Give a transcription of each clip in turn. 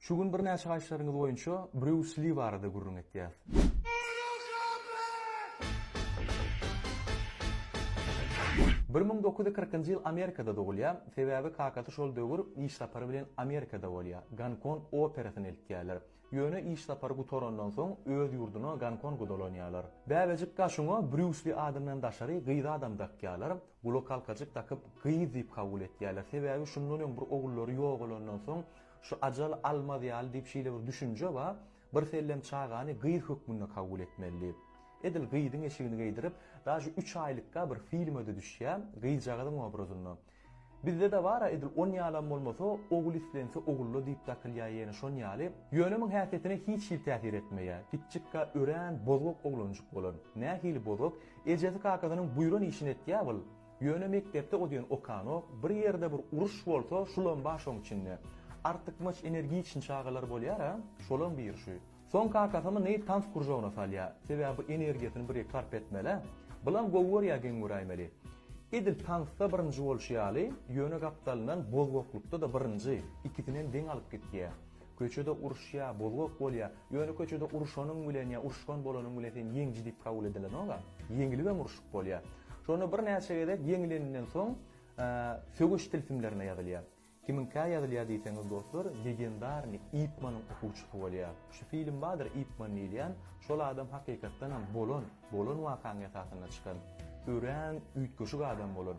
Şu gün birnäçe haýyşlaryňyz boýunça Brýus Li barada gürrüň etýäs. 1940-njy ýyl Amerikada dogulýar, sebäbi kakasy şol döwür iş sapary bilen Amerikada bolýar, Gonkong operasyna eltýärler. Ýöne iş sapary gutarandan soň öz ýurduna Gonkonga dolanýarlar. Bäbejik Gaşuňa Brýus Li adyndan daşary gyz adam dakýarlar, gulak halkajyk dakyp gyz diýip kabul etýärler. Sebäbi şundan öň bir ogullary ýogalandan soň Şu ajal almaz ýaly diýip şeýle bir düşünje bar, bir sellem çagany gyz hökmünde kabul etmeli diýip. Edil gyzyň eşigini geýdirip, daže üç aýlykka bir filme-de düşýär, gyzjagazyň obrazynda. Bizde-de bar-a edil on ýalam bolmasa, ogul islense ogulla diýip dakylýar ýene şon ýaly. Ýöne muň häsiýetine hiç hili täsir etmeýär. Kiçjikka örän bozgak oglanjyk bolan. Nähili bozgak? Ejesi kakasynyň buýran işini etýär bul. Ýöne mekdepde o diýen okanok, bir ýerde bir uruş bolsa şulam bar şoň içinde. Artykmaç energiçny çagalar bolýar-a, şolaň biri şu. Soň kakasy muny tans kružogyna salýar. Sebäbi bu energiýasyny bir ýere sarp etmel-ä. Bulam gowy görýär geň göräýmeli. Edil tansda birinji bolşy ýaly, ýöne gapdalyndan bozgaklykda-da birinji. Ikisinem deň alyp gitýär. Köçede uruşýar, bozgak bolýar. Ýöne köçede uruşanyň bilen ýa uruşgan bolanyň bilen sen ýeňiji diýip kabul edilenok-a. Ýeňilibem urşup bolýar. Şonda birnäçe gezek ýeňileninden soň söweş tilsimlerine ýazylýar. Kimiňkä ýazylýar diýseňiz dostlar, legendarnyý Ip Manyň okuwçysy bolýar. Şu film bardyr Ip Man diýilýän, şol adam hakykatdanam bolan, bolan wakaň esasynda çykan, örän üýtgeşik adam bolan.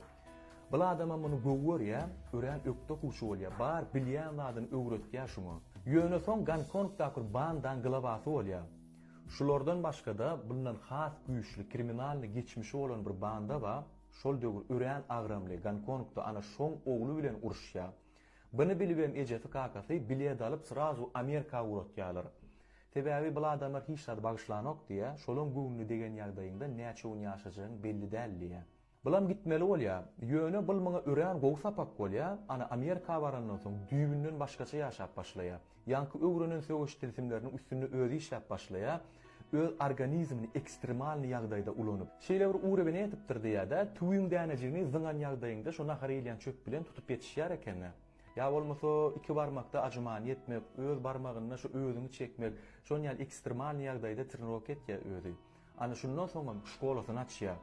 Bul adamam muny gowy görýä, örän ökde okuwçy bolýa, bar bilýän zadyny öwretýä şuňa. Ýöne soň Gonkongdaky bir bandaň glawasy bolýa. Şulardan başgada bundan has güýçli kriminalnyý geçmişi bolan bir banda ba, şol döwür örän agramly Gonkongda ana şoň ogly bilen uruşýa. Byny bilibem ejesi kakasy bilet alyp srazu Amerika ugratýalar. Sebäbi bul adamlar hiç zady bagyşlanok diýä, şolaň göwnüne degen ýagdaýyňda näçe gün ýaşajagyň belli däl diýä. Bulam gitmeli bolýa. Ýöne bul muňa örän gowy sapak bolýa. Ana Amerika barandan soň düýbünden başgaça ýaşap başlaýa. Ýaňky öwrenen söweş tilsimleriniň üstünde özi işläp başlaýa. Öz organizmini ekstremalnyý ýagdaýda ulanyp. Şeýle bir urewene ýetipdir diýýä-dä, tüwiň dänejigini zyňan ýagdaýyňda şo nahar iýilýän çöp bilen tutup ýetişýär ekeni. Ýa bolmasa iki barmakda ajymany ýetmek, öz barmagynda şo özüňi çekmek, şon ýaly ekstremalnyý ýagdaýda trenirowka etýä özi. Ana şundan soňam şkolasyny açýar.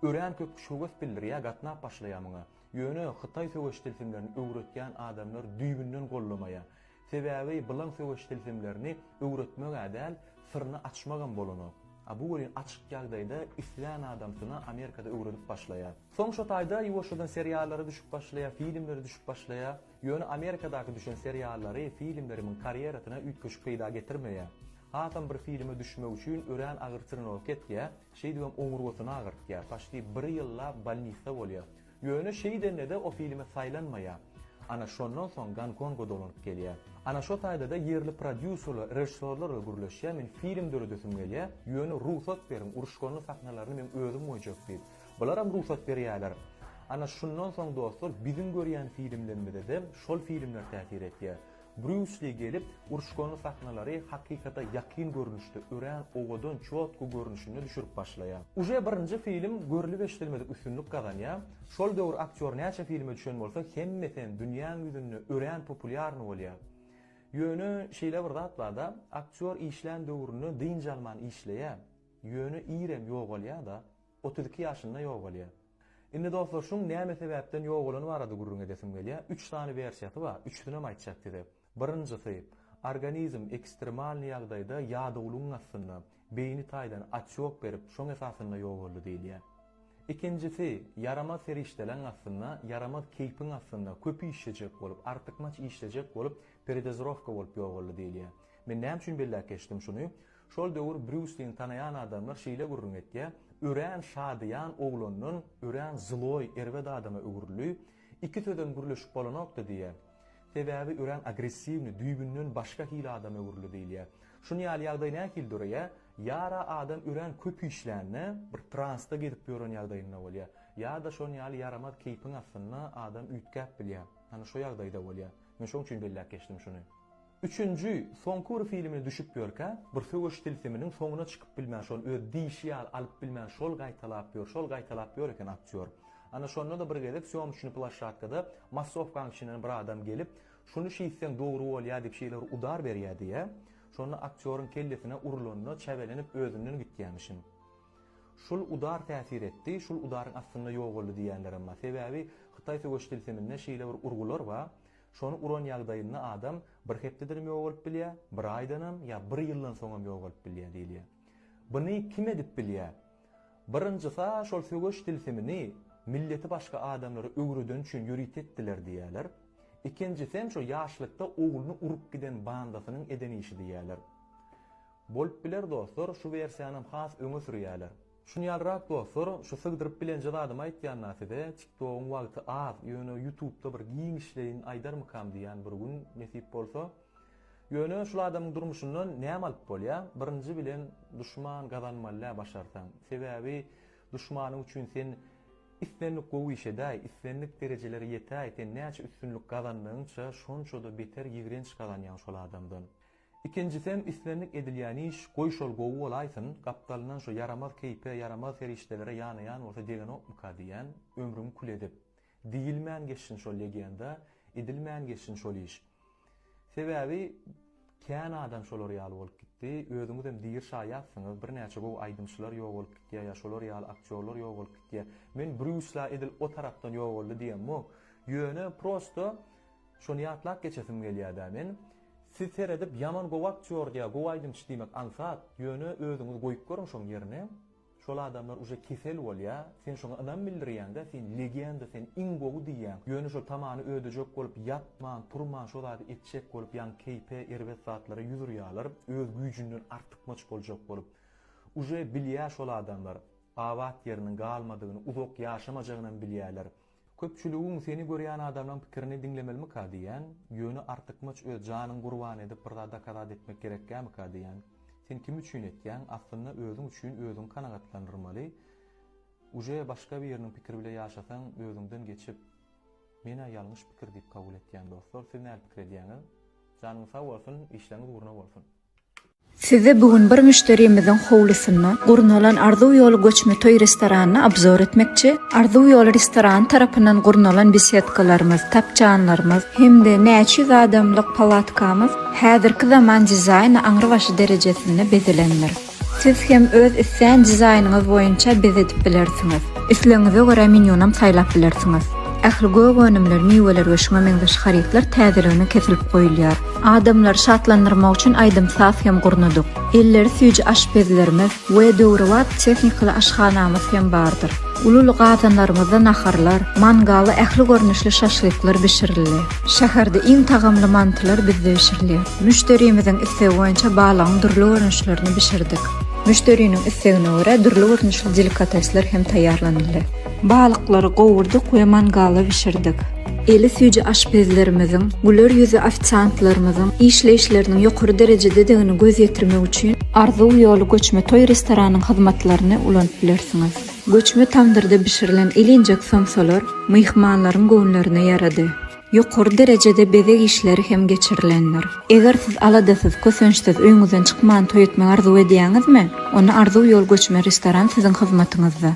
Örän köp kişi höwes bildirýär, gatnap başlaýar muňa. Ýöne hytaý söweş tilsimlerini öwretýän adamlar düýbünden gollamaýar. Sebäbi bylaň söweş tilsimlerini öwretmeg-ä däl, syryny açmagam bolanok. A bu welin açyk ýagdaýda islän adamsyna Amerikada öwredip başlaýar. Soň şo taýda ýuwaşjadan seriallara düşüp başlaýar, filmlere düşüp başlaýar. Ýöne Amerikadaky düşen seriallary, filmleri muň karýerasyna üýtgeşik peýda getirmeýär. Hasam bir filme düşmek üçin örän agyr trenirowka etýär, şeýdibem oňurgasyny agyrtýar, paçti bir ýyllap bolnisda bolýar. Ýöne şeýdende-de o filme saýlanmaýar. Ana şondan soň Gonkonga dolanyp gelýär. Ana şo taýda-da ýerli prodýuserler, režissýorlar bilen gürleşýär, men film döredesim gelýär, ýöne rugsat beriň, uruşganly sahnalaryny men özüm goýjak diýip. Bularam rugsat berýärler. Ana şundan soň dostlar biziň görýän filmlerimize-de şol filmler täsir etýär. Brýus Li gelip, uruşganly sahnalary hakykata ýakyn görnüşde, örän owadan, çotko görnüşinde düşürip başlaýar. Uje birinji film görlüp-eşidilmedik üstünlik gazanýar. Şol döwür aktýor näçe filme düşen bolsa, hemmesem dünýäň ýüzünde örän populýarny bolýar. Ýöne şeýle bir zat bar-da, aktýor işlän döwründe dynç alman işleýär. Ýöne irem ýogalýar-da. 32 ýaşynda ýogalýar. Indi dostlar şuň näme sebäpden ýogalany barada gürrüň edesim gelýär. Üç sany wersiýasy bar, üçüsinem aýtjak size. Birinjisi, organizm ekstremalnyý ýagdaýda ýadawlygyň astynda, beýni taýdan atýok berip, şoň esasynda ýogaldy diýilýär. Ikinjisi, ýaramaz serişdeleň astynda, ýaramaz keýpiň astynda, köp işlejek bolup, artykmaç işlejek bolup, peredozirowka bolup ýogaldy diýilýär. Men näme üçin belläp geçdim şuny? Şol döwür Brýus Lini tanaýan adamlar şeýle gürrüň etýär, Örän şadyýan oglandan örän zloý, erbet adama öwrüldi. Iki sözem gürleşip bolanokdy diýýär. Sebäbi örän agressiwnyý, düýbünden başga hili adama öwrüldi diýilýär. Şuny ýaly ýagdaý nähili döreýär? Ýa-ra adam örän köp işlände, bir transda gezip ýören ýagdaýynda bolýar. Ýa-da şon ýaly ýaramaz keýpiň astynda adam üýtgäp bilýär. Ana şo ýagdaýda bolýar. Men şoň üçin belläp geçdim şuny. Üçünji, soňky bir filmine düşüp ýörkä, bir söweş tilsiminiň soňuna çykyp bilmän, şony öz diýşi ýaly alyp bilmän, şol gaýtalap ýör, şol gaýtalap ýör eken aktýor. Ana şonda-da bir gezek sýomçnyý ploşşadkada massowkaň içinden bir adam gelip, Şuny şeýtseň dogry bolýar diýip şeýle bir udar berýär diýýär. Şonda aktýoryň kellesine urlanda çäbelenip özünden gitýämişin. Şul udar täsir etdi, şul udaryň astynda ýogaldy diýýänlerem bar. Sebäbi hytaý söweş tilsiminde şeýle bir urgular bar. Şony uran ýagdaýynda adam bir hepdedenem ýogalyp bilýär, bir aýdanam ýa bir ýyldan soňam ýogalyp bilýär diýilýär. Buny kim edip bilýär? Birinjisa şol söweş tilsimini milleti başga adamlara öwreden üçin ýörite etdiler diýýärler. Ikinjisem şo ýaşlykda ogluny urup giden bandasynyň eden işi diýýärler. Bolup biler dostlar, şu wersiýanam has öňe sürýärler. Şunýalyrak dostlar, şu sygdyryp bilenje zadymy aýtýan-da size, TikTogyň wagty az, ýöne ýutubda bir giňişleýin aýdarmykam diýýän bir gün nesip bolsa. Ýöne şul adamyň durmuşyndan näme alyp bolýar? Birinji bilen duşman gazanmaly-dä başarsaň. Sebäbi duşmanyň üçin sen islendik gowy iş edäý, islendik derejelere ýetäý, sen näçe üstünlik gazandygyňça şonça-da beter ýigrenç gazanýaň şol adamdan. Ikinjisem islendik edilýän iş goý şol gowy bolaýsyn, gapdalyndan şo ýaramaz keýpe, ýaramaz serişdelere ýanaýan bolsa degenokmyka diýýän, ömrüňi kül edip. Diýilmän geçsin şol legenda, edilmän geçsin şol iş. Sebäbi kän adam şolar ýaly bolup gitdi, özüňizem diri şaýatsyňyz, birnäçe gowy aýdymçylar ýogalyp gitýär ýa şolar ýaly aktýorlar ýogalyp gitýär. Men Brýus La edil o tarapdan ýogaldy diýemok. Ýöne prosto şony ýatlap geçesim gelýär-dä men. Siz seredip ýaman gowy aktýor ýa gowy aýdymçy diýmek aňsat, ýöne özüňizi goýup görüň şoň ýerine. Şol adamlar uje kesel bolýa, sen şoňa ynam bildirýäňdä, sen legenda, sen iň gowy diýýäň. Ýöne şol tamany ödejek bolup ýatman, turman şo zady etjek bolup ýaňy keýpe, erbet zatlara ýüz urýalar, öz güýjünden artykmaç boljak bolup. Uje bilýä şol adamlar, abat ýeriniň galmadygyny, uzak ýaşamajagynam bilýäler. Köpçüligiň, seni görýän adamlaň pikirini diňlemelimika diýýän, ýöne artykmaç öz janyňy gurban edip bir zat dokazat etmek gerekkämika diýýän. Sen kim üçin etýäň, aslynda özüň üçin özüňi kanagatlandyrmaly. Uje başga biriniň pikiri bile ýaşasaň özüňden geçip menä ýalňyş pikir diýip kabul etýän dostlar, siz näl pikir edýäňiz? Janyňyz sag bolsun, işleňiz ugruna bolsun. Size bu gün bir müşderimiziň howlusynda gurnalan Arzuw ýoly göçme toý restoranyny obzor etmekçi. Arzuw ýoly restorany tarapyndan gurnalan besedkalarymyz, tapçanlarymyz hem-de näçe ýüz adamlyk palatkamyz häzirki zaman dizaýny aňrybaşy derejesinde bezelendir. Siz hem öz islän dizaýnyňyz boýunça bezedip bilersiňiz. Islegiňize görä menýunam saýlap bilersiňiz. Ähli gök önümler, miweler we şuňa meňzeş harytlar täzeligine kesilip goýulýar. Adamlary şatlandyrmak üçin aýdym-saz hem gurnadyk. Elleri süýji aşpezlerimiz we döwrebap tehnikaly aşhanamyz hem bardyr. Uly-uly gazanlarymyzda naharlar, mangala ähli görnüşli şaşlyklar bişirildi. Şäherde iň tagamly mantylar bizde bişirilýär. Müşderimiziň islegi boýunça balygyň dürli görnüşlerini bişirdik. Müşderiniň islegine görä dürli görnüşli delikatesler hem taýýarlanyldy. Balyklary gowurdyk we mangala bişirdik. Eli süýji aşpezlerimiziň, güler ýüzli ofisiantlarymyzyň işleýişleriniň ýokary derejededigini göz ýetirmek üçin Arzuw ýoly göçme toý restoranyň hyzmatlaryny ulanyp bilersiňiz. Göçme tamdyrda bişirilen elinjek somsalar myhmanlaryň göwünlerine ýarady. Ýokary derejede bezeg işleri hem geçirilendir. Eger siz aladasyz, kösençsiz, öýüňizden çykman toý etmegi arzuw edýäňizmi? Onda Arzuw ýol göçme restoran siziň hyzmatyňyzda.